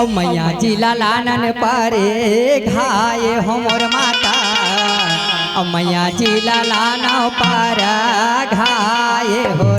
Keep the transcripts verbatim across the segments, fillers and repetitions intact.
ओ मैया जी ला लानन परे घाय हो मोर माता, ओ मैया जी ला लानन परे घाय हो।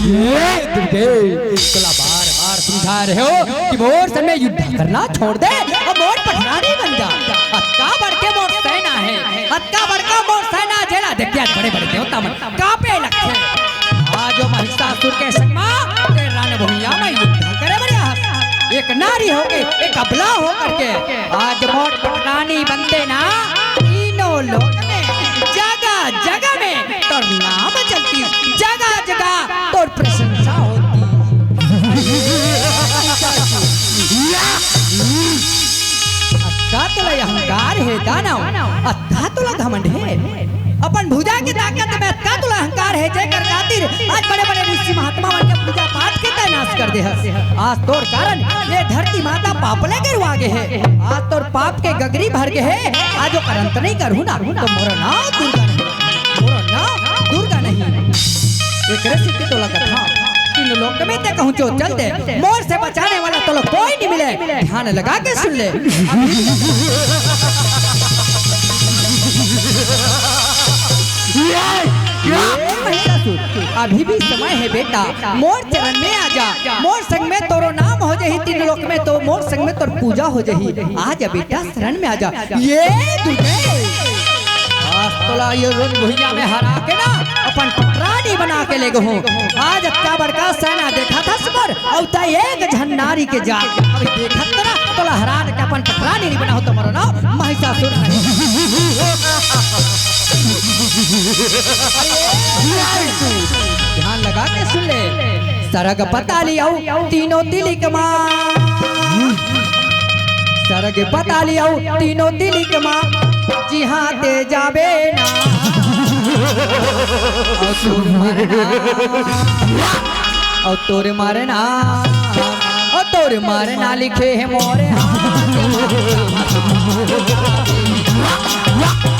ये दुर्गे, तोला बार बार समझा रहे हो कि मोर संग में युद्ध करना छोड़ दे अउ मोर पटरानी बन जा। अतका बड़के मोर सेना हे, अतका बड़का मोर सेना, जेला देख के बड़े बड़े देवता मन कांपे लगथे। आज वो महिषासुर के संग मा ते रणभूमिया में युद्ध करे बर आए हस। एक नारी होके, एक अबला होकर के आज मोर पटरानी बनते ना, तीनों लोक में, जगह जगह में तोर नाम चलतिस, जगह जगह तोर प्रशंसा होतिस। अतका तोला अहंकार हे दानव, अतका तोला घमंड हे। अपन भुजा के ताकत में अतका तोला अहंकार हे हे, जेकर खातिर आज बड़े-बड़े ऋषि महात्मा मन के पूजा पाठ के तैं नाश कर दे हस। आज तोर कारण ये धरती माता पाप ले गिरवा गे हे। आज तोर पाप के गगरी भर गे हे। आज ओकर अंत नहीं करहूं ना, त मोर नाव दुर्गा नहीं, मोर नाव दुर्गा नहीं। एकरे सेती तोला कथंव, तीन लोक में तैं कहूं चो चल दे, मोर से बचाने वाला तोला कोई नहीं मिले। ध्यान लगा के सुन ले। ए महिषासुर, अभी भी समय हे बेटा, मोर चरण में आ जा, मोर संग में तोरो नाम हो जाही तीन लोक में, त मोर संग में तोर पूजा हो जाही। आ जा बेटा, शरण में आ जा। ये दुर्गे, आज तोला ये रण भुइयां में हरा के ना अपन पटरानी बना के लेगहूं। आज अतका बड़का सेना देखत हस मोर, अउ तैं एक झन नारी के जात। अभी देखत ना, तोला हरा के अपन पटरानी नहीं बनाहूं त मोर नाव महिषासुर नहीं। ध्यान लगा के सुन ले। सरग पताली अउ तीनों तिलिक मा, सरग पताली अउ तीनों तिलिक मा, जिहां तैं जाबे ना। अउ तोर मरना, अउ तोर मरना, अउ तोर मरना लिखे हे मोर हाथ।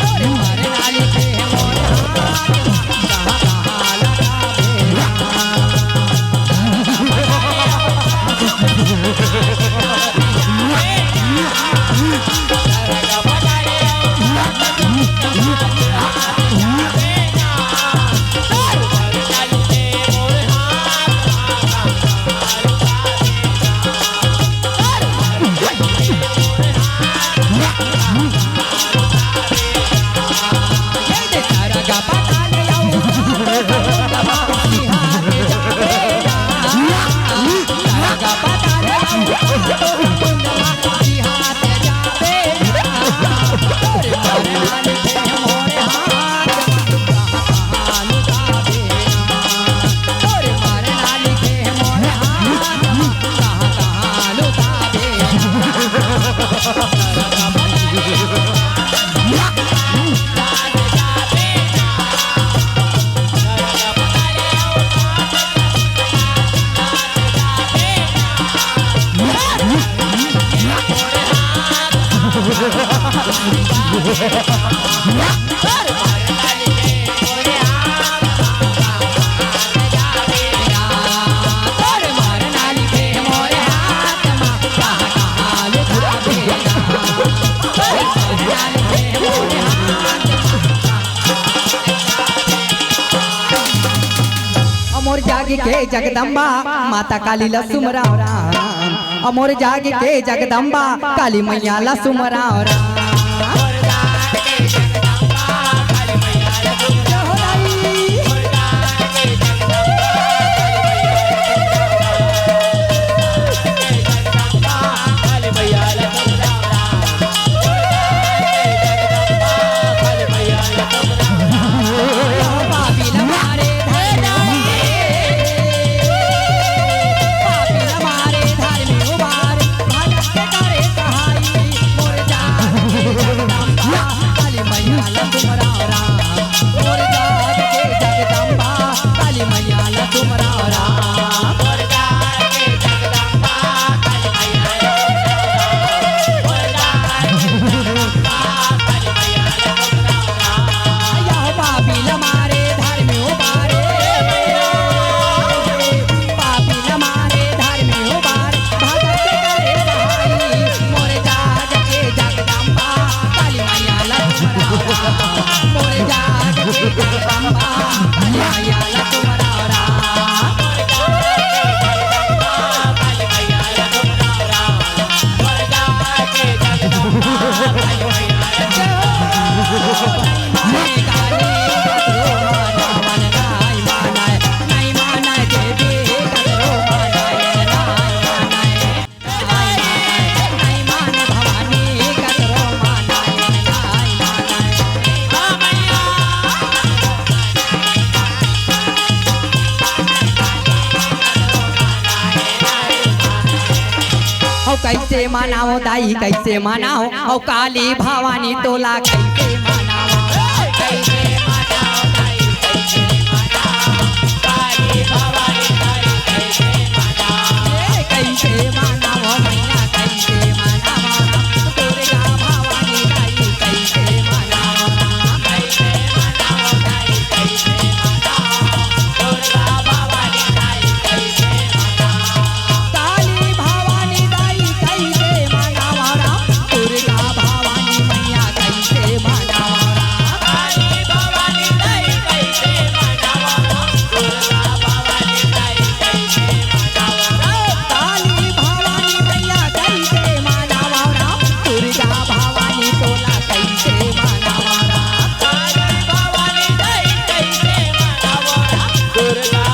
तोर मरना लिखे हे मोर हाथ। अमोर जाग के जगदम्बा, माता काली ला सुमराव राम। अमोर जाग के जगदम्बा, काली मैया ला सुमराव राम। अउ कइसे मनावं दाई, कइसे मनावं, अउ काली भवानी तोला कइसे मनावं। ए, कइसे मनावव मैया, कइसे मनावव राम, दुर्गा भवानी दाई, कइसे मनावव राम, कइसे मनावव दाई, कइसे मनावव, दुर्गा भवानी दाई, कइसे मनावव। काली भवानी दाई, कइसे मनावव राम, दुर्गा भवानी मैया, कइसे मनावव राम, काली भवानी दाई, कइसे मनावव राम, दुर्गा भवानी दाई, कइसे मनावव राम, काली भवानी मैया, कइसे मनावव राम, दुर्गा भवानी तोला, कइसे मनावव राम, काली भवानी दाई, कइसे मनावव राम, दुर्गा